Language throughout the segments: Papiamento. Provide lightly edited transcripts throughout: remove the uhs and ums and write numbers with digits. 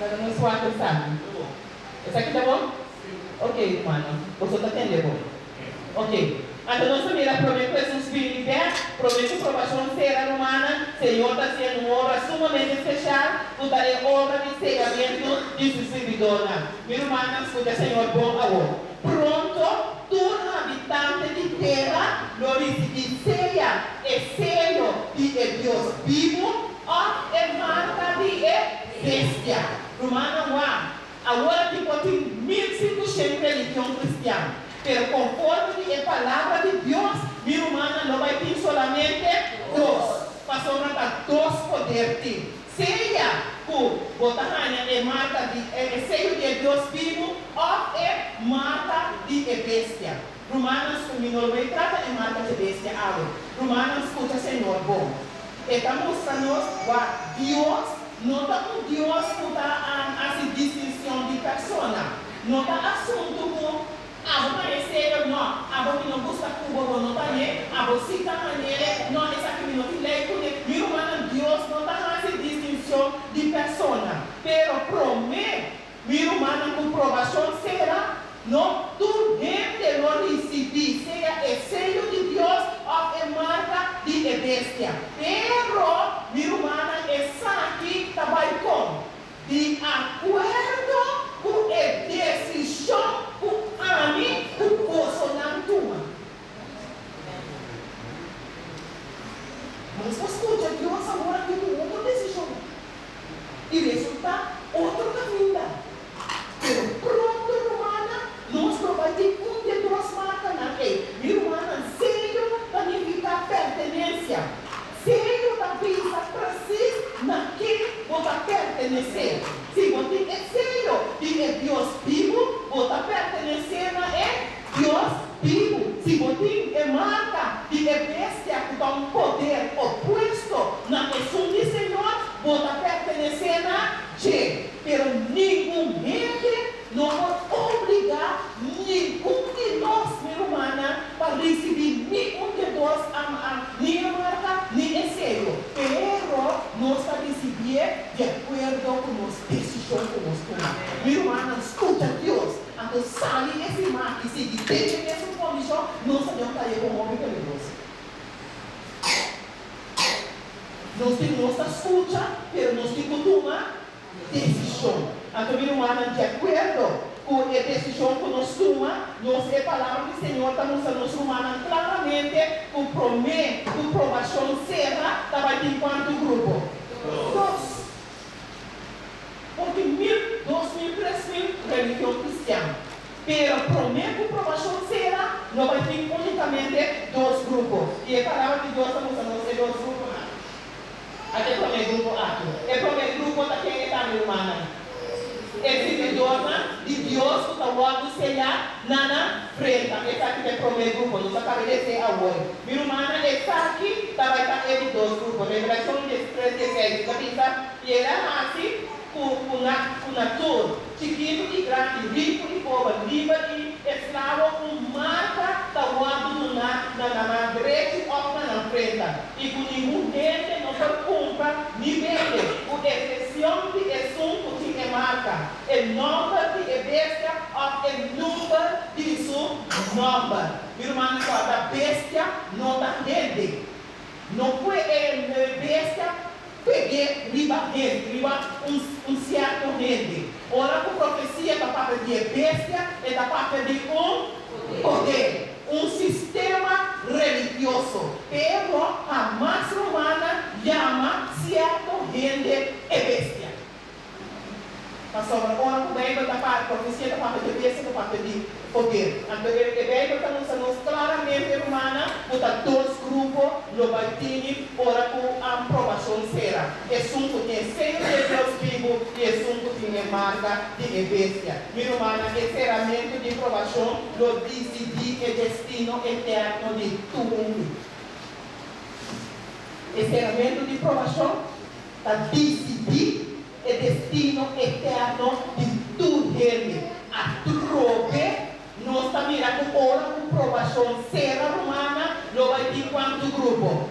Laga nos wak esaki. Esaki ta bon? Ok, rumannan, boso ta tende bon? Ok. Anto nos ta mira promé ku Hesus bini bèk, promé ku probashon sera, rumannan, Señor ta hasiendo un obra sumamente speshal, ku ta e obra di seyamentu di Su sirbidornan. Mi rumannan, skucha Señor bon awor. Pronto tur habitante di tera lo risibí sea e seyo di e Dios bibu òf e marka di e bestia. Rumannan, wak, Awor aki por tin 1500 religion kristian, pero konforme di e Palabra di Dios, mi rumannan lo bai tin solamente dos, pasobra ta dos poder tin, sea ku bo ta haña e marka di e seyo di e Dios bibu òf e marka di e bestia. Rumannan sku, mi no lo bai trata e marka dje bestia awe. Rumannan skucha Señor bon. E ta mustra nos wak Dios no ta un Dios ku ta hasi distincion di persona. No ta asuntu ku abo ta e serio, no, abo mi no gusta ku bo, bo no ta ne, abo si ta manere, no, esaki mi no tin lei kuné. Mi rumannan, Dios no ta hasi distincion di persona. Pero promé Mi rumannan ku probashon sera, no tur hende lo risibí sea e seyo di Dios òf e marka di e bestia. Pero, mi rumannan, esaki ta bai kon? Di akuerdo ku e desishon ku ami ku bosonan tuma. Nos ta skucha Dios awor aki ku otro desishon. I resultá otro kaminda. Pero pronto, rumannan, nos lo bai tin un di e dos markanan ei. Mi rumannan, seyo ta nifiká pertenensia. Seyo ta bisa presis na ken bo ta pertenesé. Si bo tin e seyo di e Dios bibu, bo ta pertenesé na e Dios bibu. Si bo tin e marka di e bestia ku ta un poder opuesto na esun di Señor, bo ta pertenesé na dje. Pero ningun hende no por obligá ningun di nos, mi rumannan, pa risibí ni un di e dos ni e marka ni e seyo. Pero nos ta risibié di akuerdo ku nos desishon ku nos tuma. Mi rumannan, skucha Dios. Anto sali e firma i sigui den e mesun kondishon, nos ta den un kayehon hopi peligroso. Nos tin nos ta skucha, pero nos tin ku tuma desishon. Anto mi rumannan, di akuerdo ku e desishon ku nos tuma, nos e Palabra di Señor ta mustra nos rumannan klaramente ku promé ku probashon sera ta bai tin kuantu grupo? Dos. Porque mil, 2000, 3000 religion cristian. Pero prome cu probacion cera, no bay tin unicamente dos grupo. Y e Palabra di Dios ta mustra nos e dos gruponan. Ata e prome grupo aki. E prome grupo ta ken e ta, mi rumannan? E sirbidornan di Dios cu ta wordo sella na nan frenta. Esaki ta e prome grupo. Nos a caba di esey awor. Mi rumannan, esaki ta bay ta e di dos grupo. Revelacion 13, 16 ta bisa. I el a hasi ku ku na ku na tur, chikitu i grandi, riku i pober, liber i esklabo, un marka ta wòrdu duná na nan man drechi òf na nan frenta, i ku ningun hende no por kumpra ni bende, ku eksepshon di esun ku tin e marka, e nòmber di e bestia òf e number di su nòmber. Mi rumannan kòrda, bestia no ta hende. No kue e bestia Peg'é riba hende, riba un sierto hende. Ora ku profesia ta papia di e bestia, e ta papia di un poder, un sistema religioso. Pero hamas rumannan yama sierto hende e bestia. Pasobra ora ku Beibel ta papia, profesia ta papia di bestia, ta papia di poder. Anto e Beibel ta mustra nos klaramente, rumannan, ku ta dos grupo lo bai tini ora ku probashon sera, esun ku tin e seyo di e Dios bibu i esun ku tin e marka di e bestia. Mi rumannan, e seramentu di probashon lo disidí e destino eterno di tur hende. E seramentu di probashon ta disidí e destino eterno di tur hende. Atrobe nos ta mira ku ora ku probashon sera rumana lo bai tin kuantu grupo?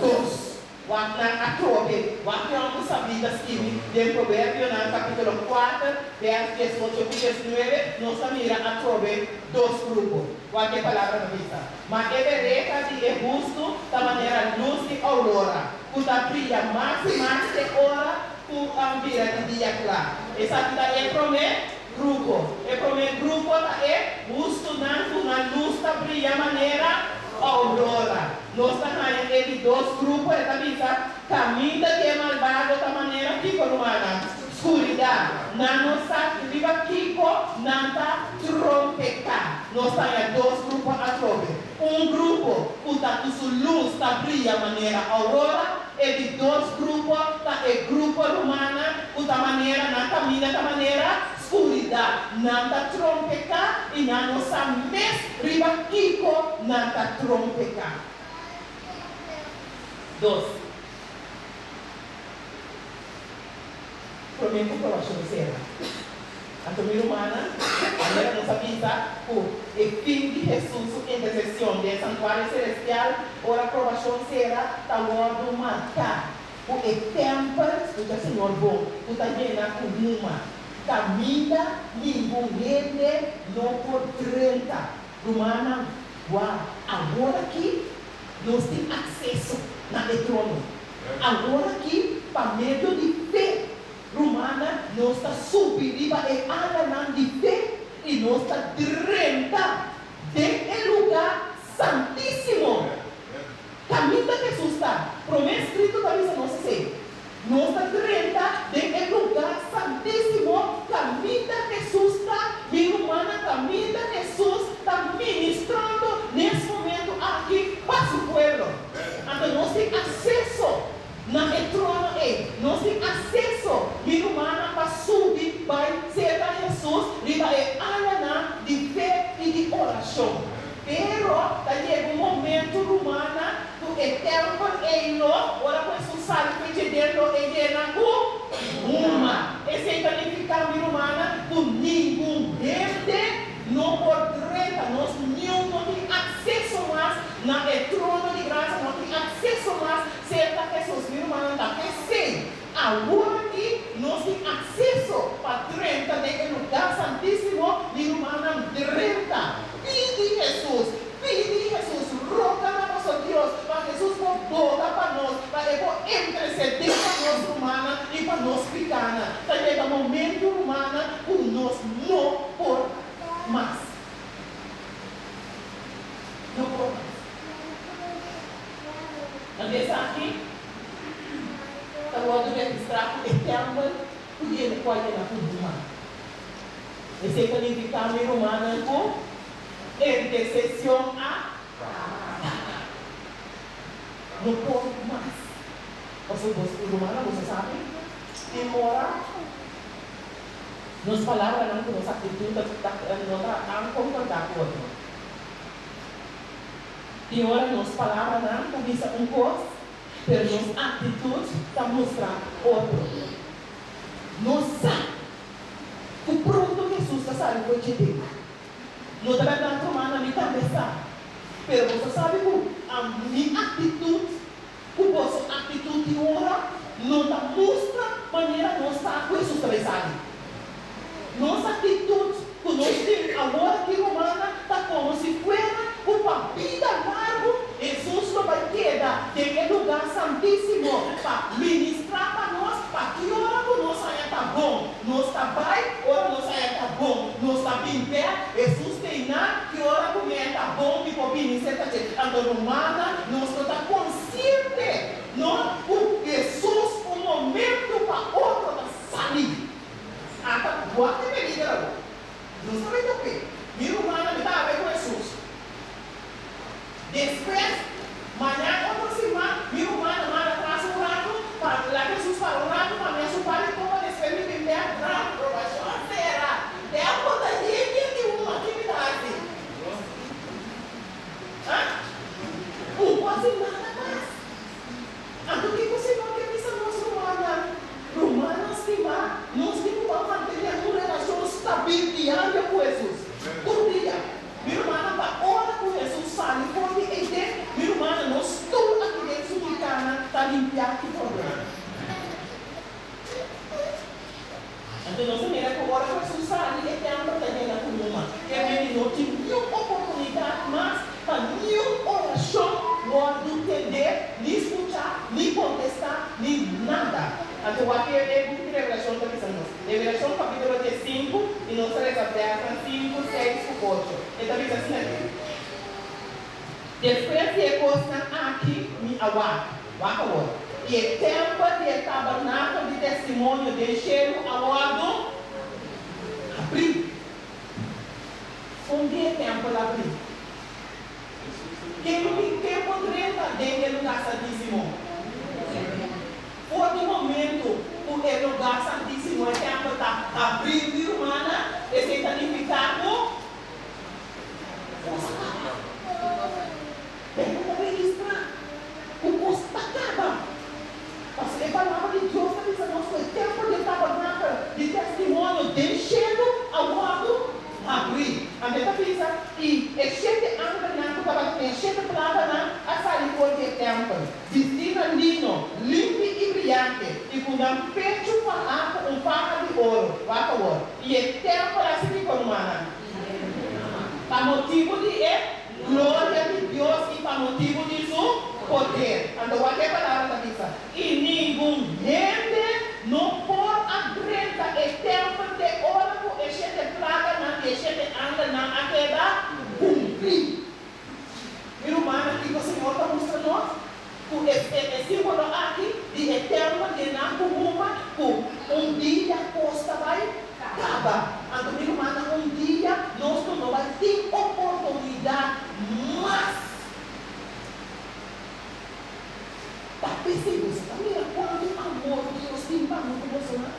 Dos. Wak nan atrobe, wak e hòmber sabí ta skibi den Proverbionan kapítulo kuater, bèrs diesocho ku diesnuebe, nos ta mira atrobe dos grupo. Wak e palabra ta bisa, Ma e bereka di e hustu ta manera lus di ourora, ku ta bria mas i mas te ora ku a bira di dia kla. Esaki ta e promé grupo. E promé grupo ta e hustunan ku nan lus ta bria manera ourora. Nos ta haña e di dos grupo, e ta bisa, Kaminda di e malbado ta manera kiko, rumannan? Skuridat. Nan no sa riba kiko nan ta trompeká. Nos ta haña dos grupo atrobe. Un grupo ku ta ku su lus ta bria manera ourora, e di dos grupo ta e grupo, rumannan, ku ta manera nan kaminda ta manera Skuridat, nan ta trompeká i nan no sa mes riba kiko nan ta trompeká. Dos. Promé ku probashon sera. Anto mi rumannan, manera nos a bisa ku e fin di Hesus su intersesion den e santuario selestial ora probashon sera ta wòrdu marká Ku e tèmpel, skucha Señor bon, ku ta yena ku huma, kaminda ningun hende no por drenta. Rumannan, wak, awor aki nos tin akseso na e trono. Awor aki, pa medio di fe, rumannan, nos ta subi riba e alanan di fe i nos ta drenta den e lugá santísimo. Kaminda Hesus ta, promé skrito ta bisa nos esei. Nos ta drenta den e lugá santísimo kaminda Hesus ta, mi rumannan, kaminda Hesus ta ministrando nes momentu aki pa su pueblo. Anto nos tin akseso na e trono ei. Nos tin akseso, mi rumannan, pa subi bai serka Hesus riba e alanan di fe i di orashon. Pero ta yega un momento, rumannan, ku e tèmpel ei lo, ora ku Hesus sali ku e djeder lo e yena ku huma. Esei ta nifiká, mi rumannan, ku ningun hende no por drenta, nos niun no tin akseso mas na e trono di grasia, no tin akseso mas serka Hesus. Mi rumannan, ta p'esei awor aki nos tin akseso pa drenta den e lugá santísimo, mi rumannan, drenta. Pidi Hesus, pidi Hesus, roga na boso Dios pa Hesus por boga pa nos, pa e por intercede pa nos rumannan i pa nos pikánan. Ta yega momento, rumannan, ku nos no por mas. No por mas. Anto esaki ta wòrdu registrá ku e tèmpel ku yena ku a yena ku huma. Esei ta nifiká, mi rumannan, ku intersesion a kaba. No por mas. Pasobra bos, rumannan, boso sabi, tin ora nos palabranan ku nos aktitut ta no ta tan konkordá ku otro. Tin ora nos palabranan ta bisa un kos, pero nos aktitut ta mustra otro. Nos sa Ku pronto Hesus ta sali for dje den. No ta bèrdat rumannan, mi tambe sa. Pero boso sabi ku a mi aktitut ku boso aktitut di ora no ta mustra manera nos sa ku Hesus ta bai sali. Nos aktitut ku nos tin awor aki rumannan ta komo si fuera ku pa bida largu Hesus lo bai keda den e lugá santísimo pa ministrá pa nos pa ki ora ku nos haña ta bon. Nos ta bai ora nos haña ta bon. Nos ta bin bèk. Hesus tei nan ki ora ku mi haña ta bon mi por bini serka dje. Anto rumannan, nos no ta konsiente no ku Hesus un momentu pa otro ta sali. Ata wak e peliger awor. Nos ta bai top'é. Mi rumannan, mi ta habla ku Hesus. Despues, mañan otro siman, mi rumannan manda tras un ratu pa laga Hesus para un ratu pa mi a su par di kopa despues mi bin bek gran probashon sera. Tempo ta yegi di un aki mi ta hasi. Ha? Un por hasi nada mas. Anto kiko Señor ke bisa nos rumannan? Rumannan stimá, nos tin ku ban mantené un relashon stabil diario ku Hesus. Tur dia. Mi rumannan, pa ora ku Hesus sali for di Eden, biaha ki problema. Anto nos a mira ku ora ku Hesus sali e tèmpel ta yena ku huma. E mende no tin niun oportunidat mas pa niun orashon wòrdu tendé, ni skuchá, ni kontestá, ni nada. Anto wak e e buki di Revelashon ta bisa nos. Revelashon kapítulo diesinku i nos ta resa vèrsnan sinku, seis ku ocho. E ta bisa asina aki, Despues di e kosnan aki mi a wak. Wak awor. I e tèmpel di e tabernakel di testimonio den shelu a wòrdu habrí. Kon di e tèmpel habrí? Ken ken por drenta den e lugá santísimo? For di momentu ku e lugá santísimo, e tèmpel, ta habrí, mi rumannan, esei ta nifiká ku kos a kaba. Pero ta registrá ku kos ta kaba. Pasobra e Palabra di Dios ta bisa nos ku e tèmpel di e tabernakel di testimonio den shelu a wòrdu habrí. Anto e ta bisa, I e shete angelnan ku tabatin e shete plaganan a sali for di e tèmpel, bistí na lino, limpi i briante, i ku nan pechu fahá ku un faha di oro. Wak awor. I e tèmpel a sigui kon rumannan? Pa motibu di e Gloria di Dios i pa motibu di su poder. Anto wak e palabra ta bisa, I ningun hende no por a drenta e tèmpel te ora ku e shete plaganan di e shete angelnan a keda kumplí. Mi rumannan, kiko Señor ta mustra nos ku e e símbolo aki di e tèmpel yená ku huma ku un dia kos ta bai kaba? Anto mi rumannan, un dia nos lo no bai tin oportunidat mas pa p'esei. Boso ta mira kuantu amor Dios tin pa mi ku bosonan?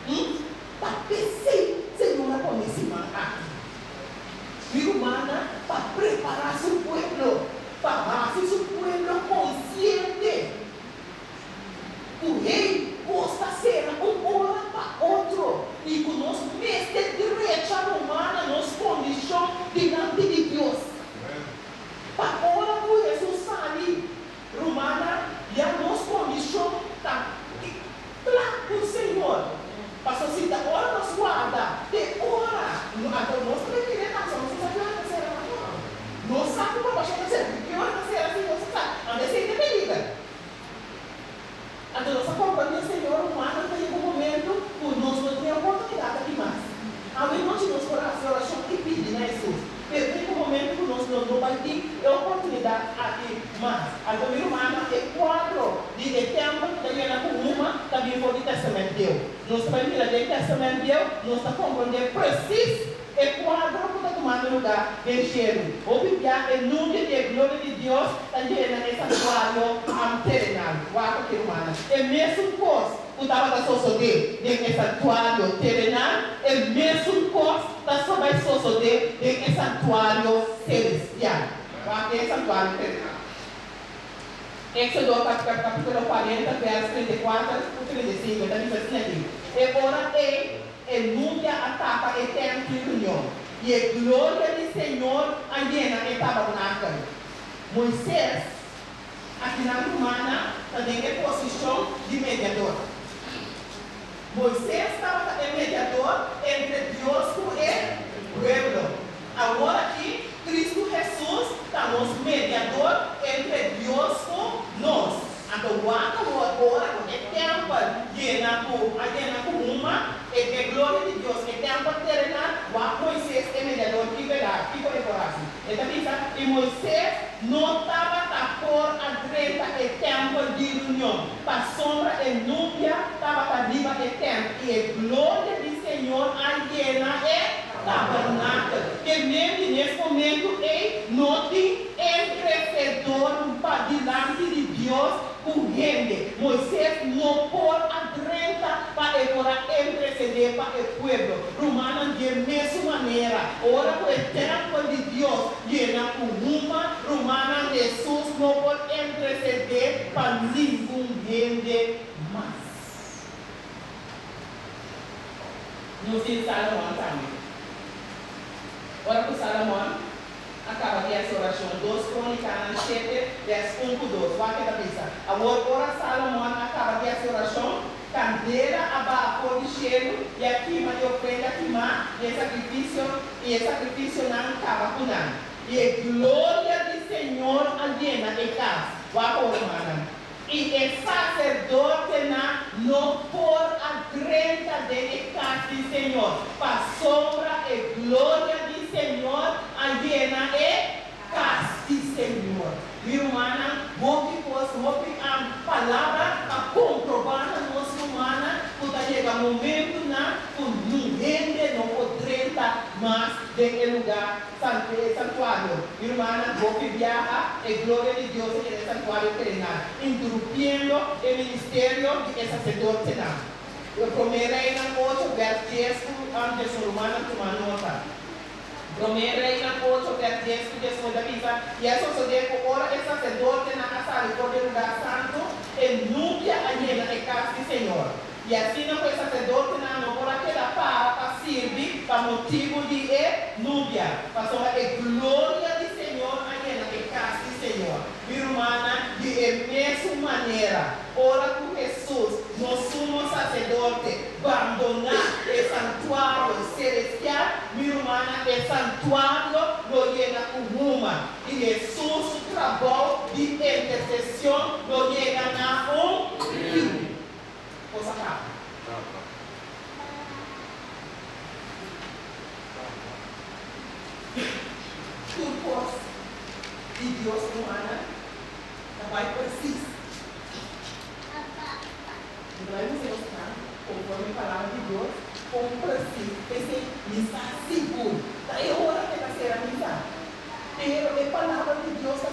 Hm? Ta p'esei Señor a pone e siman aki, mi rumannan, pa prepará su pueblo, pa hasi su pueblo konsiente ku hei kos ta sera un ora pa otro i ku nos mester drecha rumannan nos kondishon dilanti di Dios. Pa ora ku Hesus sali, rumannan, ya nos kondishon ta kla ku Señor. Pasobra si ta ora nos warda te ora, anto nos ta bai mira e pasa, nos no sa ki ora ta sera mas no. Nos sa ku probashon ta sera, pero ki ora ta sera si nos no sa. Anto esei ta e peliger. Anto nos a komprondé, Señor, rumannan, ta yega un momento ku nos no tin e oportunidat aki mas. Awe nochi nos por hasi orashon i pidi na Hesus, pero ta yega un momento ku nos lo no bai tin e oportunidat aki mas. Anto mi rumannan, e kuadro di e tèmpel ku ta yena ku huma ta bin for di Tèstamènt Bieu. Nos ta bai mira den Tèstamènt Bieu, nos ta komprondé presis E kuadro ku ta tumando lugá den shelu. Hopi bia e nubia di e gloria di Dios ta yena e santuario terenal. Wak aki, rumannan. E mesun kos ku tabata sosodé den e santuario terenal, e mesun kos ta so bai sosodé den e santuario selestial. Wak den e santuario terenal. Éksodo kapítulo kuarenta, vèrs 34 ku 35, e ta bisa asina aki, E ora ei E nubia a tapa e tènt di reunion, i e gloria di Señor a yena e tabernakel. Moises, akinan rumannan, ta den e posishon di mediador. Moises tabata e mediador entre Dios ku e pueblo. Awor aki, Kristu Hesus ta nos mediador entre Dios ku nos. Anto wak awor ora ku e tèmpel yena ku a yena ku huma, e e gloria di Dios, e tèmpel terenal, wak Moises e mediador kiko el a kiko e por hasi. E ta bisa, I Moises no tabata por a drenta e tèmpel di reunion, pasobra e nubia tabata riba e tènt, i e gloria di Señor a yena e tabernakel. Ke men di nes momentu ei no tin entresedor padilanti di Dios ku hende. Moises no por a drenta pa e por a entresedé pa e pueblo. Rumannan, di e mesun manera, ora ku e tèmpel di Dios yena ku huma, rumannan, Hesus no por entresedé pa ningun hende mas. Nos tin Salomon tambe. Ora ku Salomon a kaba di hasi. orashon, Dos Krónikanan shete, vèrs un ku dos. Wak e ta bisa, Awor ora Salomon a kaba di hasi orashon, kandela a baha for di shelu i a kima e ofrenda kimá i e sakrifisio i e sakrifisionan kaba ku nan. I e gloria di Señor a yena e kas. Wak awor, rumannan. I e saserdotenan no por a drenta den e kas di Señor, pasobra e gloria di Señor a yena e kas di Señor. Mi rumannan, hopi kos, hopi palabra pa komprobá na nos rumannan ku ta yega momentunan ku niun hende no por drenta mas den e lugá santu, e santuario. Mi rumannan, hopi biaha e gloria di Dios a yena e santuario terenal, interumpiendo e ministerio di e saserdotenan. Promé Reinan ocho, vèrs dies ku diesun. Rumannan, tuma nota. Promé Reinan ocho, vèrs dies ku diesun ta bisa, I a sosodé ku ora e saserdotenan a sali for di e lugá santu, e nubia a yena e kas di Señor. I asina ku e saserdotenan no por a keda para pa sirbi pa motibu di e nubia, pasobra e gloria di Señor a yena e kas di Señor. Mi rumannan, di e mesun manera, ora ku Hesus, nos Sumo Saserdote, bandoná e santuario selestial, mi rumannan, e santuario lo yena ku huma, i Hesus su trabou di intersesion lo yega na un fin. Kos a kaba. Tur kos di Dios humana ta bai presis. Mi ta bai mustra nos nan konforme palabra di Dios kon presis. P'esei mi sa sigur ta e ora ke ta sera misa. Pero e palabra di Dios ta.